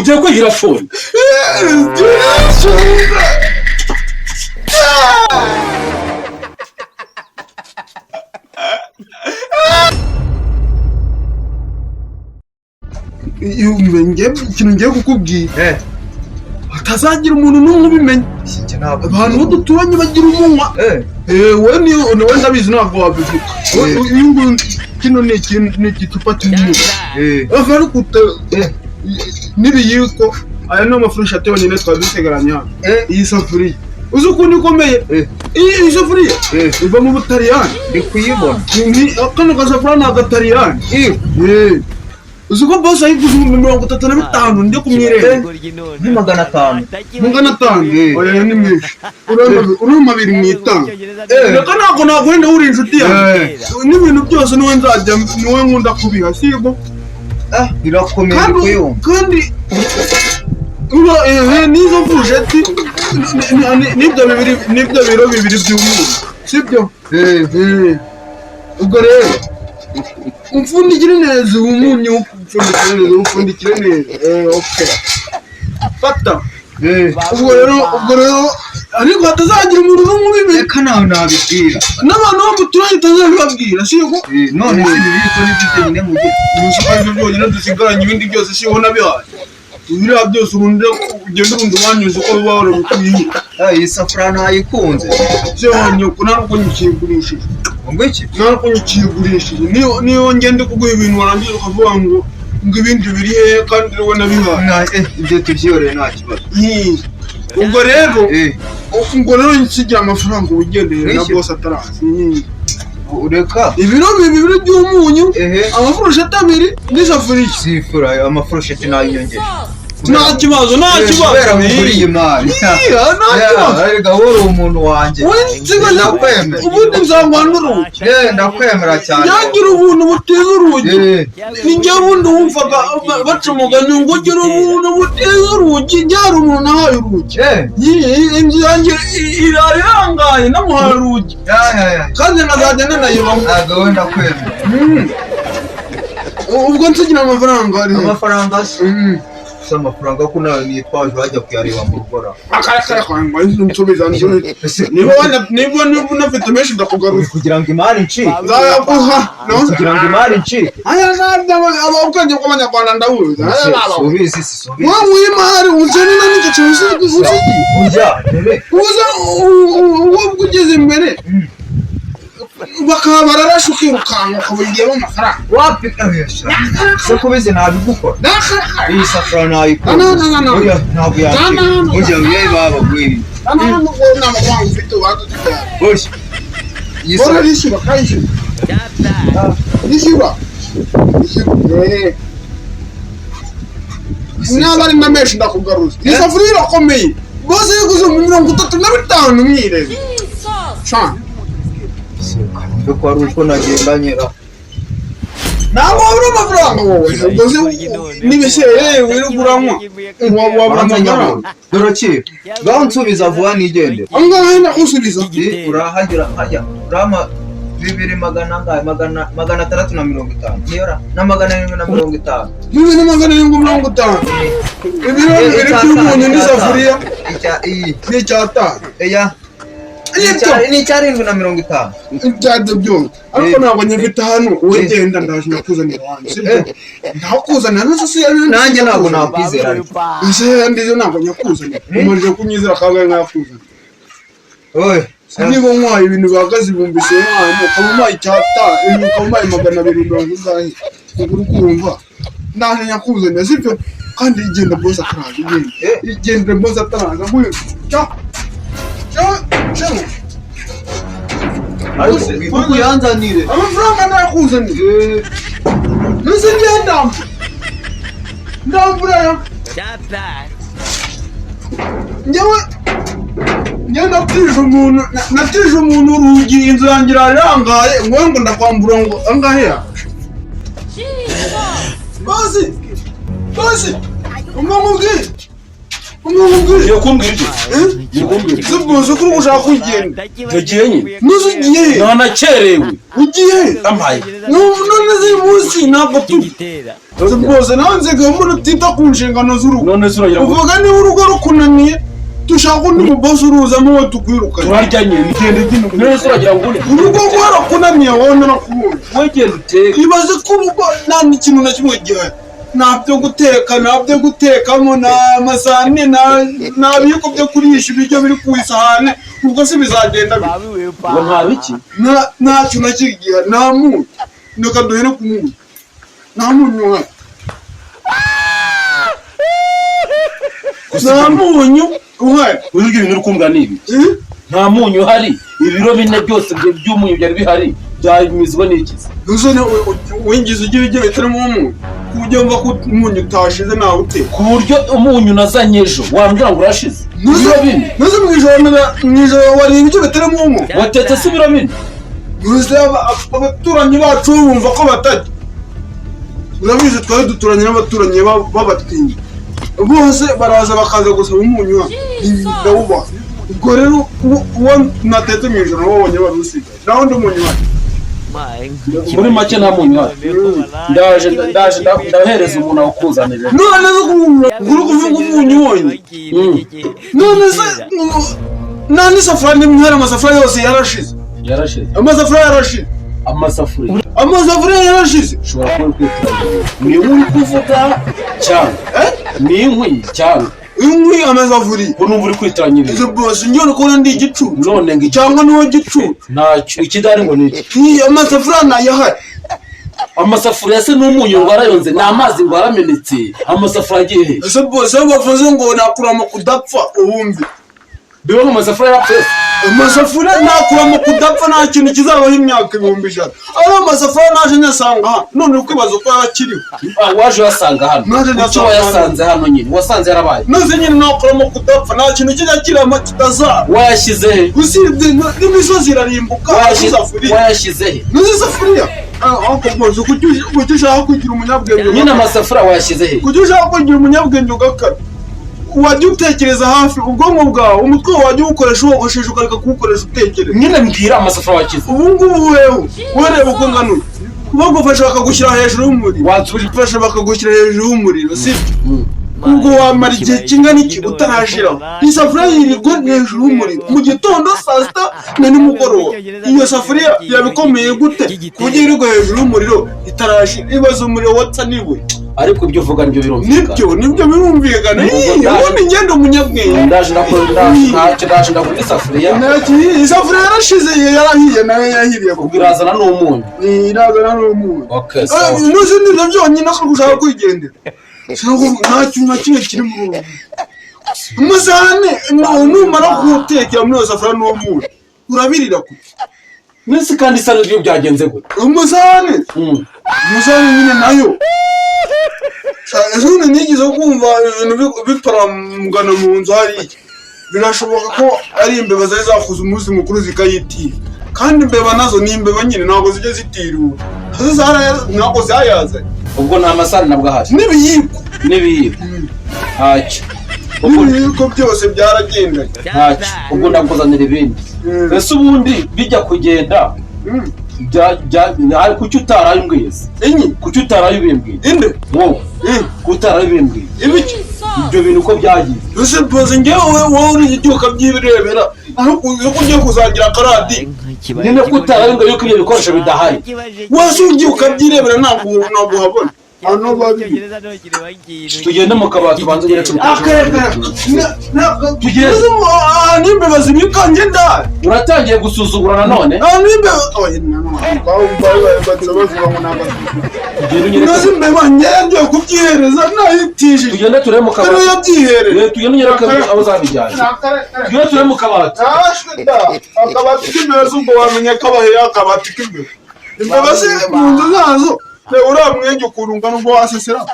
Ugiye kwigira fone. Ikintu ngiye kukubwira, hatazagira umuntu n'umwe ubimenya. Abantu bo duturanye bagira umunwa. Ewe, niwe ndabizi, ntabwo wabivuga. Uyu nguyu, kino ni ikintu, ni igicupa cy'umunyu ariko n'ibiyiko. Aya ni amafurusheti yonyine twari dusigaranye hano. Iyi safuriya uzi ukuntu ikomeye? Iyi safuriya iva mu Butaliyani. Ndi kuyibona. Kano gasafuriya ni agataliyani. Uzi ko bose ayiguze 35,000 ndi kumwirembo? Ni 500. 500? Oya, ni menshi. Urumva, abiri mu itanu. Reka, ntabwo naguhenda, uri inshuti yanjye n'ibintu byose niwe nzajya, niwe nkunda kubiha, sibwo? Ah, birakomeye. Kandi kuyumva. Kandi ura n'izo furusheti n'ibyo bibiri, n'ibyo biro bibiri by'umunyu, sibyo? Ubwo rero umfundikire neza umunyu, upfundikire neza, upfundikire neza. Okay, fata. Ubwo rero ariko hatazagira umuntu n'umwe ubimenya. Reka, nawe nabibwira. N'abantu bo mu turere utazabibabwira, siko? None se ibiyiko nibyo byonyine mugira? Umusore, aribyo byonyine dusigaranye. Ibindi byose siho nabihaye, biriya byose ubundi ugenda ubundi wanyuze uko biba warabikwiye. Ah, iyi safuriya ntayikunze. Se nyoko, nta nuko nyikigurishije. Ngo iki? Nta nuko nyikigurishije. Niyo ngende kuguha ibintu, warangiza ukavuga ngo ibindi biri hehe kandi wowe nabihaye. Ibyo tubyihoreye, nta kibazo. Ubwo rero, ubwo rero nsigira amafaranga wigendeye na Nishyura. bose ataraza. Reka. Ibiro bibiri by'umunyu, Ehe. amafurusheti abiri n'isafuriya. Sifura, amafurusheti nayinyongeje. Nta kibazo, nta kibazo. Kubera nguriye imari. Iya, nta kibazo. Erega wowe uri umuntu wanjye. Wowe nsigaje. Ndakwemera. Ubundi nzangwa n'urugi. Ndakwemera cyane. Byagira ubuntu butiza urugi. Ni njye bundi wumvaga baca umugani ngo ugira ubuntu butiza urugi. Njye hari umuntu nahaye urugi. Inzu yanjye irara irangaye, namuhaye urugi. Ya ya ya. Kandi nkazajya nanayibamo. Ntabwo, wowe ndakwemera. Ubwo nsigira amafaranga ari he? Amafaranga se? Si amafaranga ko nawe nitwaje wajya kuyareba mu rugo ra? Nsubiza, nsubiza. Niba unafite menshi, ndakugaruza. Kugira ngo imari ncike. Nzayaguha. Kugira ngo imari ncike. Aya ntabyo, aba ubwenge bw'Abanyarwanda ndabuzi. Aya ntabwo. Subizi, si subizi. Wowe w'imari ukenera n'icyo kintu usigiye. Ujya dore. Uza uwo ugeze imbere bakaba bararashe, ukirukanka ukabugiyemo amafaranga. Wapi se, kubizi ntabigukora. Iyi safuriya nayikora. No, no, no, no. Oya, ntabwo No, no, no. yakira. Oya, yewe baba gwiri. Nta mafaranga ufite, ubanza ujya. Oya, iyi Bora safuriya. rishyura, kayishyura, rishyura, rishyura. Niba ari na menshi, ndakugaruza. Iyi safuriya irakomeye, bose yiguze mu 35 mwirebe cana. Ko ari uko nagendanye ra? Ntabwo wabura amafaranga wowe. Ubwo se n'ibishyeye wirirwa uranywa, wabura Banza amafaranga? nyabona, dore ki, ngaho nsubiza vuba nigendere. Angahe ndakusubiza? Urahagira hajya urama bibiri magana angahe, 650 niyo ra, na 750. 2750, ibiro bibiri by'umunyu n'isafuriya. Icya iyi. N'icyatanu. Eya. Nibyo. Ni icyarindwi na 50. Ibyaryo byose ariko ntabwo nyifite hano. Wowe genda, ndaje nakuzanira wanjye, sibyo? Ndakuzanira nose si Nanjye ntabwo nakwizera ariko. Ese ndizo ntabwo nyakuzanira? Umajije kunyizera kangahe nkayakuzanira? Oye. Niba nkwaye ibintu bihagaze 5000, ukaba umpaye icyatanu, ukaba umpaye magana abiri mirongo ingahe, ubwo uri kumva ndaje nyakuzanira, sibyo? Kandi igenda bose ataraza, igenda. Igenda bose ataraza. Nguyu cyo cyo cyo. Ariko wibuke uyanzanire. Amafaranga ndayakuzaniye. Nuse ngiye ndambura, ndambura ya njyewe. Njyewe natije umuntu, natije umuntu urugi, inzu yanjye irarangaye, ngo ndakwambura ngo angahe ya basi basi, umva nkubwire. Umubwire. Ugiye kumbwira iki? Ugiye kumbwira iki? Se bwose ko uri gushaka kugenda? Ndagiye nyine. Ntuzi ugiye he? Ntanakerewe. Ugiye he? Ampaye. None se uyu munsi ntabwo turi. Se bwose nawe nsigaye mbona utita ku nshingano z'urugo. None se uragira ngo Uvuga niba urugo rukunaniye, dushaka undi mubosi uruzamo we tukwirukanye. Turarya nyine. Genda genda. None se uragira ngo ure? Urugo rwarakunaniye, wowe narakubonye. Wowe genda uteke. Ibaze ko urugo nta n'ikintu na kimwe gihari, nta byo guteka, nta byo gutekamo, nta masahane, nta biyiko byo kurisha ibiryo biri ku isahane. Ubwo se bizagenda bite? Ngo nta biki? Nta kintu na kimwe gihari, nta munyu. Reka duhere ku munyu. Nta munyu uhari, nta munyu uhari. Urya ibintu uri kumbwira ni ibi. Eh? Nta munyu uhari. Ibiro 4 byose by'umunyu byari bihari byamizwe n'iki se? Ntuzi winjiza ujya ibiryo bitarimo umunyu, ku buryo wumva ko umunyu utashize nawe uteka? Ku buryo umunyu nazanye ejo wambwira ngo urashize. Ibiro 4. Ntuzi mu ijoro wariye ibiryo bitarimo umunyu? Watetse se ibiro 4? Ntuzi abaturanyi bacu bumva ko batajya. Urabizi twari duturanye n'abaturanyi b'abatindi, bose baraza bakaza gusaba umunyu hano, ndawubaha. Ubwo rero uwo natetse mu ijoro wabonye wari usigaye, naho undi munyu uhari. Muri make nta munyu uhari. Ndaje ndaje ndahereza umuntu awukuzanira. None se uri kuvuga umunyu wonyine? None se nta n'isafuriya n'imwe ihari? Amasafuriya yose yarashize. Yarashize? Amasafuriya yarashize. Amasafuriya? Amasafuriya yarashize. Ushobora kuba uri kwitiranya. Ni inkwi uri kuvuga cyangwa ni inkwi cyangwa Inkwi, amasafuriya. Ko numva uri kwitiranya ibintu. Izo bose njyewe kubona ndi igicucu? None ngo iki? Cyangwa niwo gicucu? Ntacyo, ikidari ngo ni iki? Ni amasafuriya ntayahari. Amasafuriya se n'umunyu ngo arayonze, ni amazi ngo aramenetse, amasafuriya agiye he? Ese bose iyo bavuze ngo nakurama kudapfa, uwumve. Biba mu masafuriya yarapfuye se? Amasafuriya nakurama kudapfa, nta kintu kizabaho imyaka 100,000. Ari amasafuriya naje nyasanga hano, none uri kwibaza uko yaba akiriho. Ah, waje uyasanga hano? Naje Kuki nyasanga wayasanze hano nyine? Wasanze yarabaye? Maze nyine nakurama kudapfa, nta kintu kijya kirama kitazaba. Wayashyize he? Usibye n'imisozi irarimbuka. Isafuriya. Wayashyize he? Nuzi isafuriya. Ariko bose kuki ushaka kugira umunyabwenge? Nyine amasafuriya wayashyize he? Kuki ushaka kugira umunyabwenge ugakara? Wajya utekereza hafi ubwonko bwawe, umutwe wawe wajya uwukoresha wogoshesha, ukareka kuwukoresha utekereza. Nyine mbwira amasafuriya washyize. Ubu ngubu wewe wereba uko ngana uyu, bagufasha bakagushyira hejuru y'umuriro. Wansubije. Bafasha bakagushyira hejuru y'umuriro, sibyo? Ubwo wamara igihe kingana iki utarashiraho? Isafuriya yirirwa hejuru y'umuriro mu gitondo, saa sita na nimugoroba. Iyo safuriya yaba ikomeye gute ku buryo yirirwa hejuru y'umuriro itarashira? Ibaze umuriro wotsa n'ibuye. Ariko ibyo uvuga nibyo birumvikana. Nibyo birumvikana. Ubwo Ubundi ngenda umunyabwenge. Ndaje ndakora, ndaje ntacyo, ndaje ndagura isafuriya. Isafuriya yarashize, yarahiye, nayo yahiriye. Ubwo irazana n'umunyu? Irazana n'umunyu. Okay, sawa. Ntuzi nibyo byonyine ko ushaka kwigendera. Nta kintu na kimwe kiri muri ubu. Umusahane numara kuwutekera muri iyo safuriya n'uwo munyu, urabirira kure. Minsi kandi isa n'ibyo byagenze gute? Umusahane, umusahane nyine nayo. Ejo bundi nigeze kumva ibintu biparamugana mu nzu hariya. Birashoboka ko ari imbeba zari zakoze umunsi mukuru zikayitira. Kandi imbeba nazo ni imbeba nyine, ntabwo zijya zitirura. Nazo ntabwo zayazanye. Ubwo nta masahani nabwo ahari? N'ibiyiko. N'ibiyiko ntacyo. Ubwo N'ibiyiko byose byaragendanye. Ntacyo, ubwo ndakuzanira ibindi. Ese ubundi bijya kugenda kuki utaraye umbwiye se? Inyi? Kuki utaraye ubimbwiye? Inde? Wowe. Kuki utaraye ubimbwiye? Ibiki? Ibyo bintu uko byagiye. Ese boze njyewe wowe uri igihe ukabyirebera, ariko uzi ko ugiye kuzagira akaradi. Nyine ko utaraye umbwiye yuko ibyo bikoresho bidahari? Wese ugiye ukabyirebera, ntabwo uhabona hano babiri. Tugende mu kabati ubanze ugere ku bikoresho. Tugende. N'imbeba zibika njye ndahari. Uratangiye gusuzugura nanone. N'imbeba bavuga ngo ni agasuzuguro. Tugende unyereke. Inoze imbeba njyewe ngiye kubyihereza nayitishije. Tugende turebe mu Ariyo kabati. yabyihereza. Tugende unyereke aho uzabijyanye. Tugende turebe mu kabati. Akabati k'imbeba z'ubwo wamenya ko abaheya akabati k'imbeba. Imbeba se mu nzu zazo? Reba uriya mwenge ukuntu ungana, ubwo wasesera.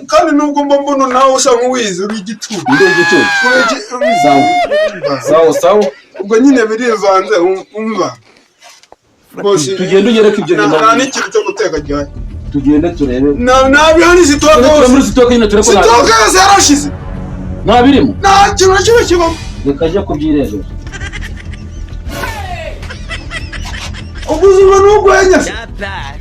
Kandi nubwo mba mbona nawe usa nk'uwize, uri igicucu. Ndi igicucu? Sawa sawa sawa. Ubwo nyine birivanze, umva bose. Tugende unyereke ibyo bintu. Nta n'ikintu cyo guteka gihari. Tugende turebe. Nta bihari, stock Tugende turebe muri yose. stock nyine, turebe ko nta Stock yose yarashize. Nta birimo. Nta kintu na kimwe kibamo. Reka ajye kubyirebera. Ubuzima ni urwenya se?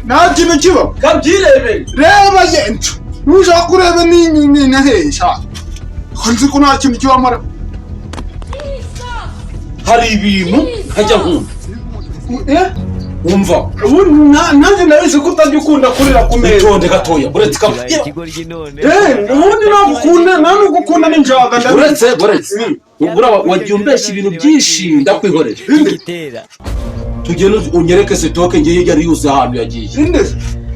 Nta kintu kibamo. Kabyirebere. Reba yenda, nushaka urebe ni nahesha ko nzi ko nta kintu kibamo. Hari ibintu nkajya nkunda. Eh? Wumva. Ubundi nanjye ndabizi ko utajya ukunda kurira ku meza. Witonde gatoya, uretse ka Eh, ubundi ntabwo ukunda, nta nubwo ukunda n'injaga, ndabizi. Uretse ubura wagiye umbeshya ibintu byinshi, ndakwihorera. Tugende unyereke stock ngiye yari yuzuye ahantu yagiye. Inde?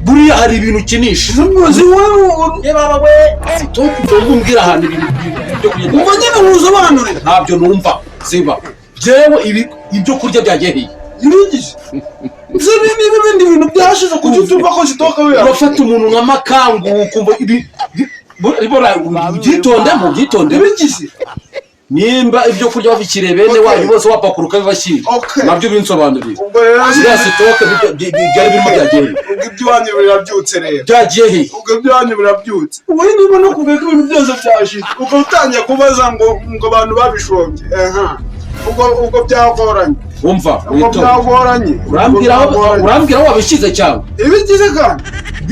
Buriya hari ibintu ukinisha. Uzi wowe. Stock ugomba umbwira ahantu ibintu byo kurya. Umva nyine nkusobanurire. Ntabyo numva, ziba jewe ibi ibyo kurya byagiye hehe? Ibigize se niba ibindi bintu byashize, kuki utumva ko stock we Urafata umuntu nka makangu ukumva ibi ubyitondemo, ubyitondemo. Ibigize? Nimba ibyo kurya babikiriye bene wanyu bose, wapakuruka bibashyira. Nabyo binsobanurire. Ubwo rero Ziriya stock byari birimo byagiye hehe? Ubwo iby'iwanyu birabyutse rero. Byagiye hehe? Ubwo iby'iwanyu birabyutse. Ubu niba no kuvuga ko ibintu byose byashize, ubwo utangiye kubaza ngo abantu babishombye, aha ubwo byagoranye. Wumva. Ubwo Witonde. byagoranye. Urambwira aho, urambwira aho wabishyize cyangwa? Ibigize kandi?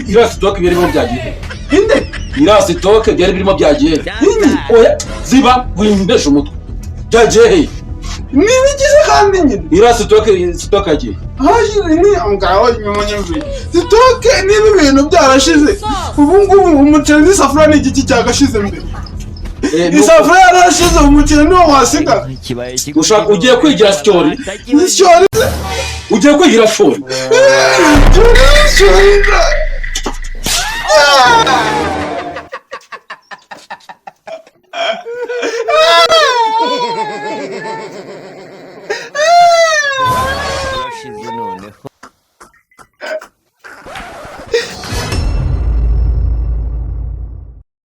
Iriya stock byari birimo byagiye hehe? Inde? Iriya stock byari birimo byagiye hehe? Oya, ziba, wimbeshe umutwe, byagiye hehe? Nibigize kandi nyine? Iriya stock yagiye Hashize ni ngaho nyuma nyumvire stock, niba ibintu byarashize, ubu ngubu umuceri n'isafuriya ni igiki cyagashize mbere? Isafuriya yarashize, umuceri niwo wasigara. Ushaka ugiye kwigira sitori. Ishyori. Ugiye kwigira shori. Ishyori.